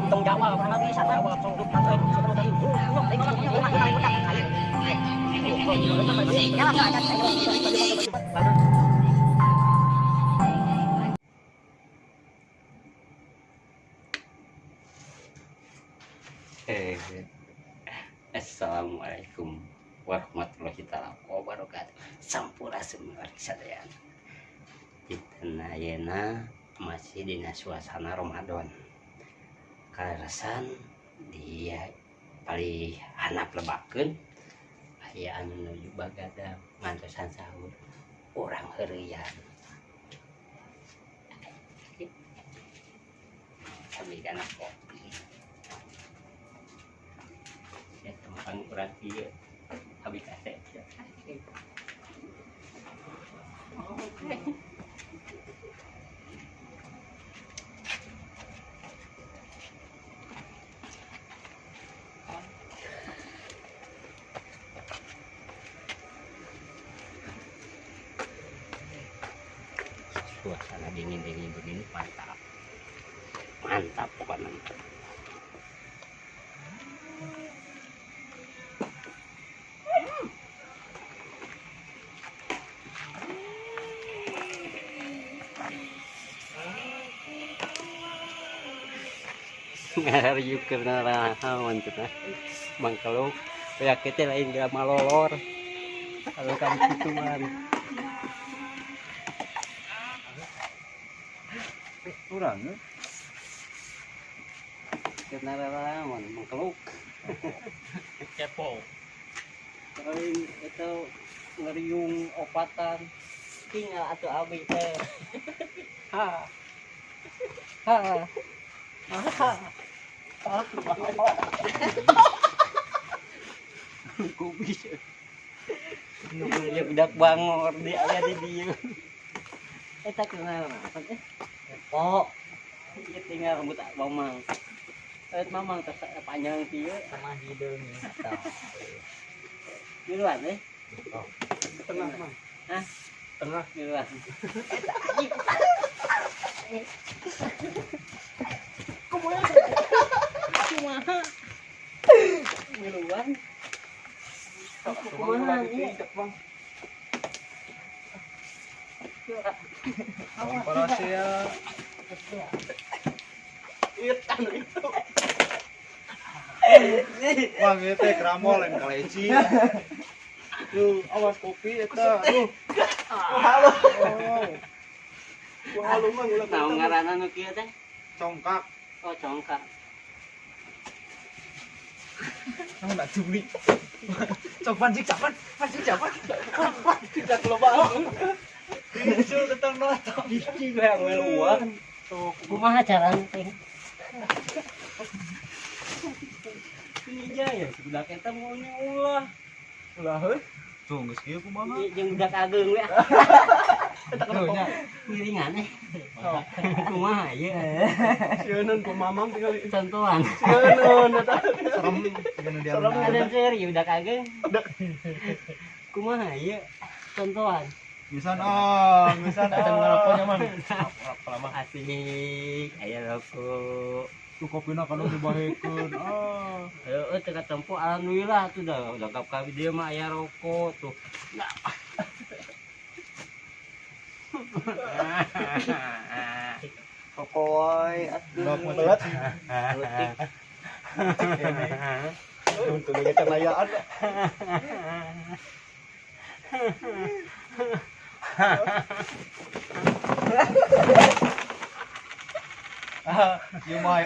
Tong jawab. Assalamualaikum warahmatullahi taala wabarakatuh. Sampurasun wargi sadayana. Dinten ayeuna masih dina suasana Ramadan. Kaleresan dia palih handap lebakeun aya anu nuju bagadang ngantosan sahur, urang heureuyan. Sambil kana kopi. Ya tempang urang ieu abi kasep. Oke. Suasana dingin-dingin begini mantap. Mantap pokoknya. Ngariuk keur naon teh mangkeluk penyakit teh lain geura malolor kalau kali kituan. Urang keur naon mangkeluk Kepo. lain itu ngeriung opatan tinggal atuh abi teh ha ha ha kubis nu budak bangor di aya di dieu eta kumaha eh. Kepo. Ieu tinggal rambut mamang. Eh, mamang teh panjang kieu. Sama hideung eta. Miluan eh. Tengah, Mang. Hah? Tengah. Miluan eta anjing. Kumaha kumaha miluan kumaha ieu? Bang. Parasea. Itu itu. Mang ieu teh kramol lain kaleci. Duh, awas kopi eta. Duh. Halo. Wah, halo Mang ulah. Naon ngaranna nu kieu teh? Congkak. Oh, congkak. Kamu nak juli. Cok pancing capan, pancing capan. Tidak loba. Itu tentang noto. Biji gue yang miluan. Sok Kumaha carana teh? Iya ya, budak eta maunya ulah. Ulah heuh. Tuh geus kieu kumaha? Jeung budak ageung we. Eta kenapa? Ngiringan eh. Kumaha ieu? Sieun ku mamang tinggal Contohan. sieun eta. Serem dia. Ada seri budak ageung. Kumaha ieu? Contohan. Misan ah, misan ah. Ngarokoknya mang. Lama. Asik, aya rokok. Tuh kopina kalau dibahekeun. Ah. Heeh, teu katempo alhamdulillah tuh dah lengkap kabeh dia mah aya rokok tuh. Nah. Rokok wae atuh. Belet. Untuk lagi cenayaan. Ah, ieu mah.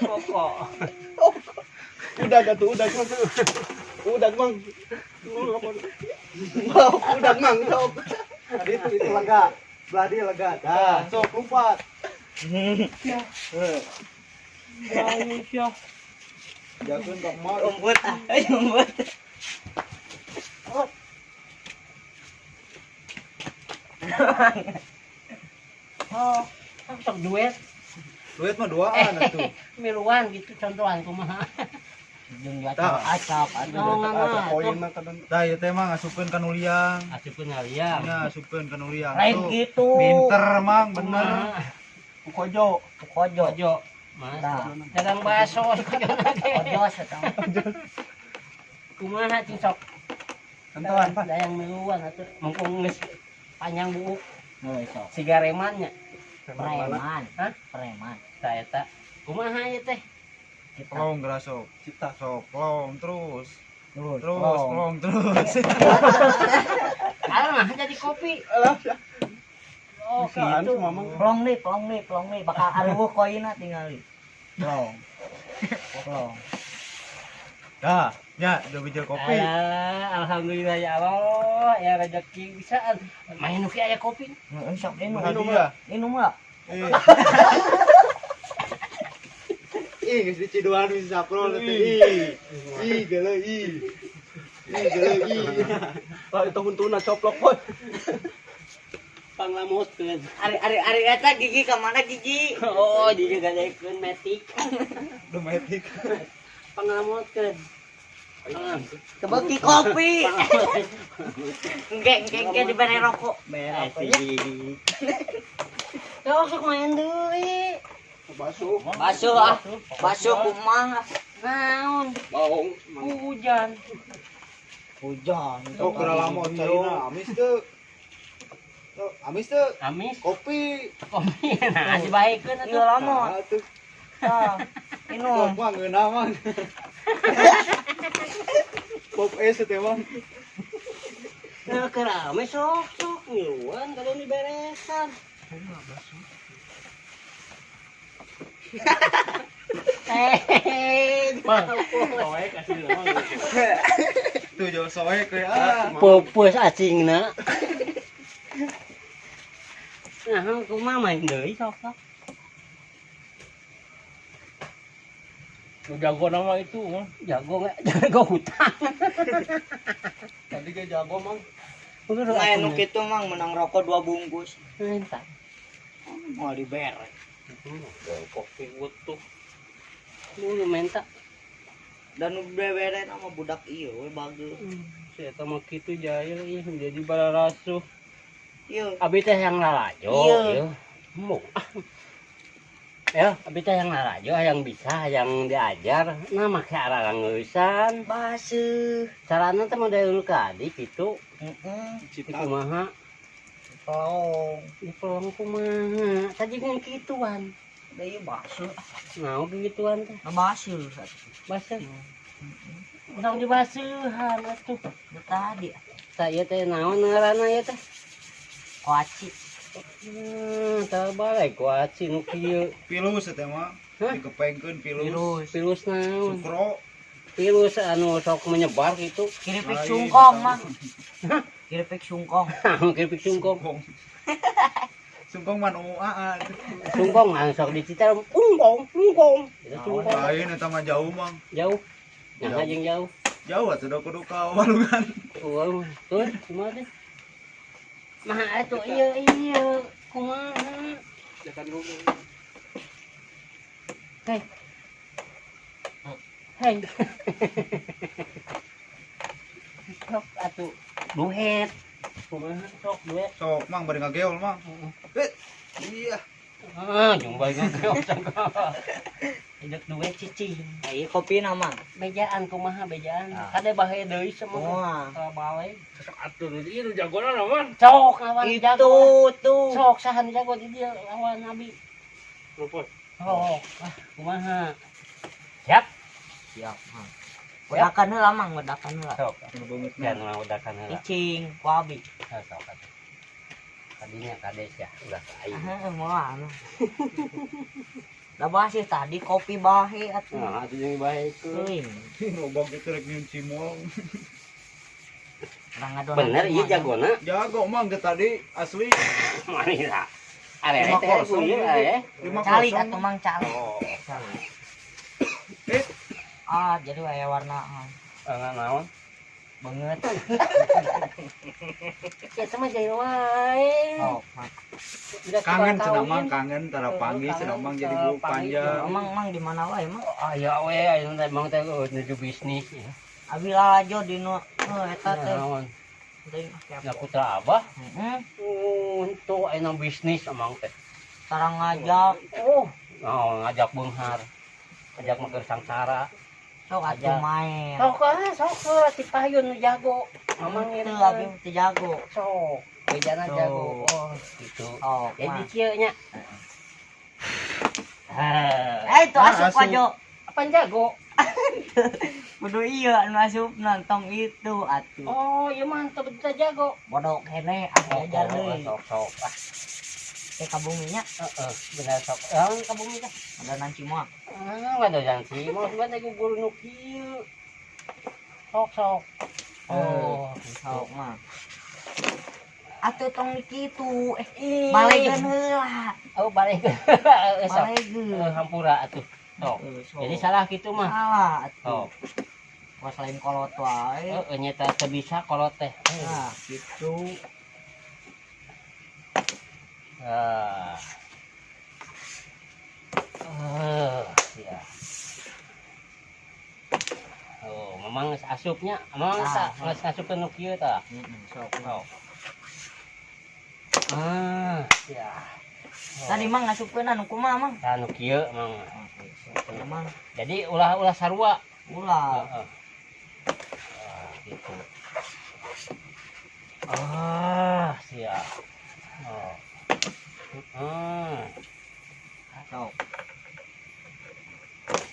Rokok. Udah gak tuh, udah mang. Udah mang. Udah mang, sok. Tadi itu lega. Belah dia lega. Dah, sok lompat. Ya. Ya. Jangan kok mau. Umput ah, ayo umput. Oh, sok duet. Duet mah duaan atuh. Miluan gitu contohan kumaha. Jeung diacap-acap atuh. Koin mah kadon. Tah ieu teh mah ngasupkeun ka nu liang. Asupkeun ngaliang. Nya asupkeun ka nu liang. Lain Tuh. gitu. Pinter mang bener. Kojo. Kojo. Kojo. Mas. Tah. Dagang baso kojo ge. Kojo eta. Kumaha cing sok? Tentuan, Pak. Dayang miluan atuh. Mumpung geus panjang buuk Heuh sok. siga reman nya. Preman. Hah? Preman. Tah eta. Kumaha ieu teh? Kita Plong gerasok. Cipta. Sok plong terus. terus. Terus plong. plong terus. Alah jadi kopi. Oh, gitu. Plong nih, plong nih, plong nih. Bakal areueuh koinna tingali. Plong. Plong. Dah, nya udah bijil kopi. Alah, alhamdulillah ya Allah, ya rezeki bisa main nu aya kopi. Heeh, sok minum. Hadiah. Minum lah. Eh. Ih, geus diciduan si Saprol teh. Ih. Ih, geuleuh ih. Ih, geuleuh ih. Lah itu huntuna coplok boy. Panglamotkeun. Ari ari ari eta gigi ka mana gigi? Oh, jadi gadekeun metik. Dometik. Panglamotkeun. Kebeki kopi. Engke engke engke dibere rokok. Bere rokok ya. Sok sok main deui. Baso. Baso ah. Baso kumaha? Naon? Baong. Hujan. Hujan. Oh, keur lamot caina amis teu. Tuh, amis teu. Amis. Kopi. Kopi nah dibaekeun Iya atuh. lamot. Nah, tuh. Tah. Minum. Pop mah ngeunah mah. Pop es teh mah. Nah, keur rame sok sok ngiluan kalau diberesan. Eh, Soek asli nama. Tuh jauh soek we ah. Pupus acingna. Nah, kumaha main deui sok sok. Nu jago nama itu mah. Jago nggak? Jago hutang. Tadi ge jago mang. Main nu kitu mang menang rokok 2 bungkus. Entah. Mau dibere. Kopi utuh. Lu minta. Dan nu bebere sama budak ieu we bageus. Saya mah kitu jahil ih jadi bararasuh. Ieu. Abi teh yang lalajo, Iya. ieu. Mau. Ya, abi teh yang lalajo, yang bisa, yang diajar. Nah, make ararangeusan. Baseuh. Carana teh model nu ka adik kitu. Heeh. Di kumaha? Plong. Di pelong kumaha? Tadi ngan kituan. Da ieu baseuh. Nah, gituan teh. Nah baseuh. Baseuh. Urang dibaseuhan atuh. Da tadi Tah ieu teh naon ngaranna ieu teh? kuaci. Tah balik kuaci nu kieu. Pilus teh mah. Hah? Dikepengkeun pilus. Virus. Virus naon? Sukro. Virus anu sok menyebar gitu. Kiripik Lain, sungkong mah. Kiripik sungkong. Keripik sungkong. Sungkong man UAA. Sungkong anu sok dicita ungkong, ungkong. Itu sungkong. Lain eta mah jauh mang. Jauh. Nah, jeung jauh. Jauh atuh da kudu ka walungan. Uang, tuh, kumaha teh? Mah atuh ieu ieu kumaha? Jangan dulu. Hei. Hei. Sok atuh duet. Kumaha sok duet? Sok mang bari ngageol mang. Eh, iya. Ah, jumpa ngageol. Ejek duet cicing. Ieu kopi nama. Bejaan kumaha bejaan? Ah. Kade bahe deui semua. Wah. Balik. Sok atuh nu ieu nu jagona nama. Sok lawan Itu jago. tuh. Sok saha nu jago di dieu lawan Abi. Rumput. Sok. Ah, kumaha? Siap. Siap. Mang. Wedakan heula mang, wedakan heula. Sok. Banget Jangan udakan heula. Cicing ku abi. Ah, sok atuh. Tadinya kades ya, ulah ka aing. Heeh, moal anu. Da baseuh tadi kopi bahe atuh. Nah, atuh jeung bahekeun. Teuing. Robok itu rek nyun cimol. Urang ngadonan. Bener ieu jagona. Jago mang ke tadi asli. Manira. Are Lima teh kosong ieu ini. are. Lima Calik kosong. atuh mang calik. Oh. Calik. Eh. Ah, jadi aya warna. Naon? Banget. Ya sama jahil wae. Oh, Mang. Udah Kangen tukang cenah Mang, kawin. kangen tara panggih cenah Mang jadi Kangen, bulu panjang. Mang, Mang di mana wae, Mang? Aya we aya teh Mang teh oh, nuju bisnis ya. Abi lalajo di nu eta teh. Naon? Teuing ah, kepo. Na putra abah Heeh. untuk aya bisnis amang teh. Tara ngajak. Oh, oh ngajak beunghar. Ngajak mah keur sangsara. Sok atuh Ajak. main. Sok ah, sok heula ti payun nu jago. Mamang Teu abi teu jago. Sok, bejana Tuh. jago. Oh, gitu. Sok. Jadi Mang. kieu nya. Ah, Eh, itu Nah, asup asup. aja. apaan jago? Kudu iya anu asupna tong itu atuh. Oh, iya mantap bisa jago. Bodoh kene ah diajar Oh, deui. sok sok. Ah, Teh ka buminya heeh, bener sok. Ah, ka bumi teh. ada nanci moal. Ah, wadah jangan sih. Mau sebenarnya gue guru nu kieu. Sok sok. Oh, Sok mah. Atuh tong kitu eh Ih. balegeun heula. Oh, balik. Sok. Balegeun. Eh, hampura atuh. Sok. Sok. Jadi salah gitu mah. Salah atuh. Sok. Wah selain kolot wae. Heeh, nyata teu bisa kolot teh. Nah, gitu. Ah. Ya. Oh, memang geus asupnya, memang Ah, geus ngasupkeun nu kieu tah. Heeh, sok. Oh. Ah, ya. Oh. Tadi mang ngasupkeun anu kumaha mang? Tah nu kieu mang. Sok mang. Jadi ulah-ulah sarua. Ulah. Heeh. Ah, gitu. Ah, siap. Oh. Hmm. Sok.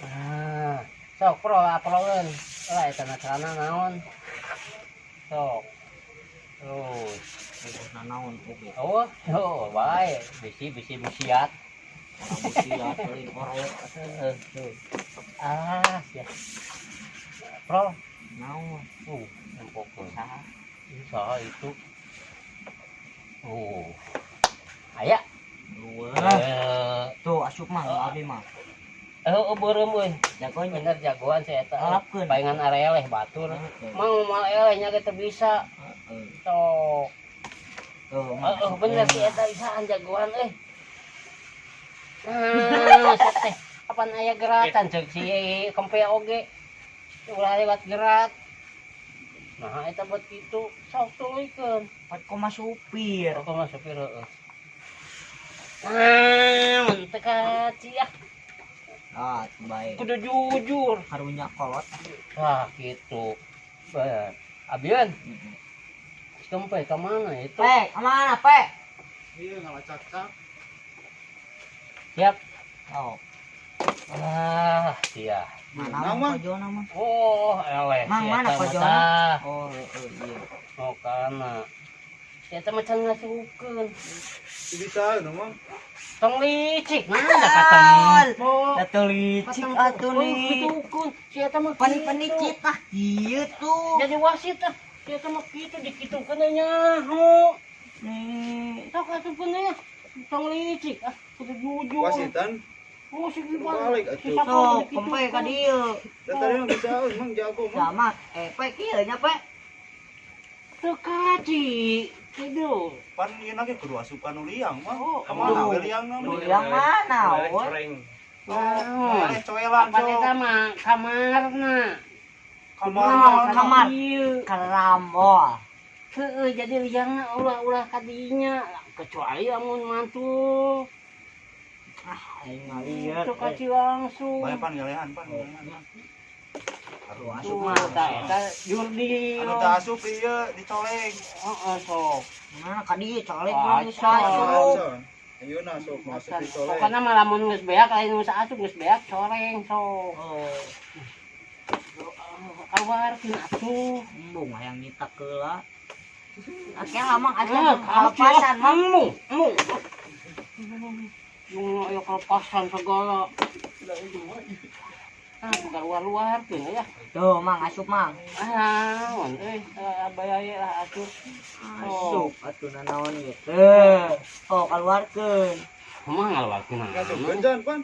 Ah, sok pro aproleun. Lah eta na celana naon? Sok. Terus. Nanaon oge. Oh, oh, bae. Bisi bisi bisiat. Orang busiat lain orok. Heeh. Ah, siap. Pro. Naon? Nempokeun. Saha? Saha itu? Oh. Aya. Dua. Eh, Tuh asup mah abi mah. oh, beureum euy. Jagonya. Bener jagoan saya eta. Alapkeun. Palingan areleh batur. Heeh. Mang moal eleh nya ge teu bisa. Heeh. Sok. Tuh, mang Heeh, asup bener deui. si eta bisaan jagoan euy. Nah, set teh. Kapan aya geratan ceuk si kempe oge. Ulah lewat gerat. Nah, eta buat kitu sok tuluykeun. Pat koma supir. Rokok mah supir heeh. Nah, mun teu kaci ah. Ah, baik. Kudu jujur. Karunya kolot. Wah, gitu. Bae. Abian, kempe ke mana itu? Pe, kemana, Pe? Iya ngalacak-cak. Siap. Oh, Ah, iya. mana Nah, mang Mang. pojona mah? Oh, eleh. Mang, Si mana eta mah pojona? tah. Oh, heeh, iya. Oh, kana. Si eta mah can ngasupkeun. Bisa nu Mang. Tong licik, mana katempo. Atuh licik atuh nih. Gitukeun. Si eta mah Pani-pani kitu. kita kieu tuh. Jadi wasit ah. Si eta mah kitu dikitukeun nyaho. Nih. Sok asupkeun nya. Tong licik ah, kudu jujur. Wasitan. Oh, si gimana? Balik atuh. Si Sapro Sok, dikitukeun. kempe ka dieu. Da tadi mah bisa Mang jago Mang. Sama, eh, Pe kieu nya, Pe. Teu kaci. Kitu. Pan ieu ge kudu asup anu liang mah. Oh, Kemana aduh. we liang mah? Lu yang mana, woy? Naon? Eleh coelan Apa eta sok. mah kamarna. Kamar. Kamar. Ieu. Kerambol. Heeh, jadi liangna ulah-ulah kadinya kecuali lamun mantul. Ah, aing ngalieur. Teu kaci langsung. Bae pan ngelehan pan ngelehan. Tuh, asup Tuh mah. mah tah eta jurdi. Anu teu asup ieu dicoleng. Heeh, sok. Mana ka dieu colek Ah, mah geus asup. Ayeuna sok masuk dicoleng. Pokoknya mah lamun geus beak lain geus asup geus beak coreng sok. Oh, Kaluarkeun atuh. embung hayang nyitak heula. Akeh lah mang Ah, aya kalepasan mang. Embung, embung. Yung aya kalepasan segala. Ah, keluar-luarkeun ya. Tuh mang asup mang. Ah, naon euy, abaya lah atuh. Asup atuh nanaon ieu teh. Oh, kaluarkeun. Kumaha ngaluarkeun? Ngasupkeun jan pan.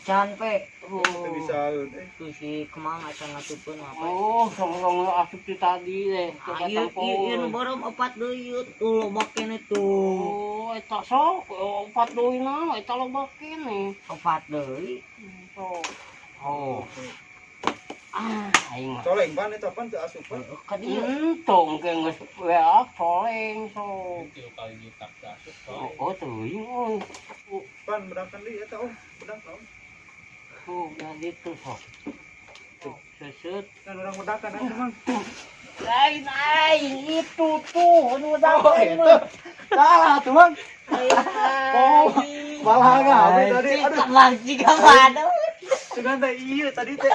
Can pe. Oh. Teu bisa eh. Tuh si Kemang acan ngasupkeun apa. Oh, songong asup ti tadi deh. Ah, ieu ieu ieu nu beureum opat deui ieu tuh loba keneh tuh. Oh, eta sok opat deui na, eta loba keneh. Opat deui. Sok. Oh. Ah, aing mah. Coleng pan eta pan teu asup pan. Heuh, ka dieu. Entong ke geus weak coleng sok. Tilu kali nyitak teu asup. Oh, oh teuing euy. Pan bedakan deui eta om. Bedak naon? Tuh, nah gitu sok. Tuh, seset. Kan urang bedakan aja Mang. Lain aing itu tuh anu Oh, dapat eta. Salah tuh Mang. Oh, malah ngawe tadi. Si Aduh, Kemang jiga mana. sugan teh ieu tadi teh.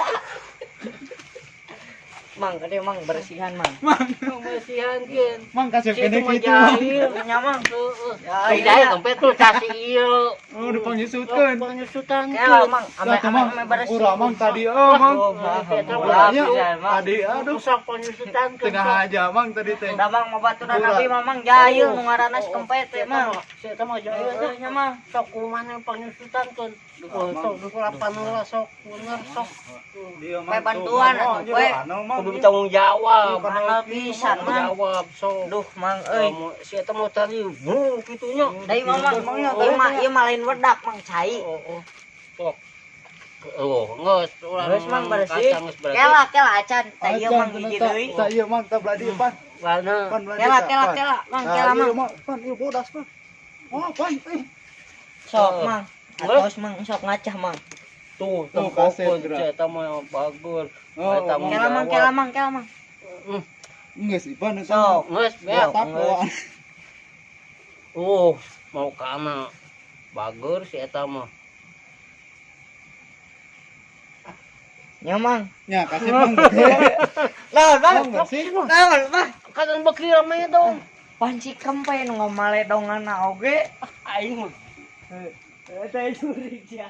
Mang, kade mang bersihan mang. Pembersihan keun. Mang kasih Situ kene mah kitu. Mang. jahil. Nya mang. Heeh. Ya, Tong jahil sampai tuh casi ieu. Oh, dipangnyusutkeun. Panyusutan Kela mang, ame Lah, ame Mang. ame bersih. Urang Mang tadi oh Mang. Oh, mah. Urangnya Mang. tadi aduh Sok panyusutan tengah aja Mang tadi teh. Da mang mau baturan Urang. abi mah mang jahil nu ngaranna si kempet teh mang. Si eta mah jahil Heuh nya mang. Sok kumaha panyusutan keun. Duh, sok duh lapan heula sok bener sok. Dia Pe bantuan atuh pe. Kudu tanggung jawab. Mahal pisan Tanggung mang. jawab sok. Duh mang euy. Si eta mau tadi bro kitunya. Deui mah mang, ieu mah ieu mah lain wedak mang cai. Oh, oh. Sok. Oh, geus urang Geus mang bersih. kacang geus bersih. Kela kela acan teh ieu mang hiji deui. Tah ieu Mang tah belah dieu pan. Mana? Pan belah dieu, Kela tah, kela pan. kela mang Nah, kela ieu, mang. Mang, pan ieu bodas pan. Wah, pan euy. Sok mang. Geus. Atos mang sok ngacah mang. Tuh, Tuh, kaset, tempokeun gerak. si eta mah bagus. Oh, Eta mah Kela mang jawab. kela mang kela mang. Geus Ipan eta. Sok. Geus beak. Botak bawaan. Oh, mau ka mana? Bager si eta mah. Nya mang. Nya kasih Mang. Naon mang? Mang bersih. Naon mang? Kan beki rame dong. Panci kempe nu ngamaledonganna oge. Aing mah. Eta jurig sia.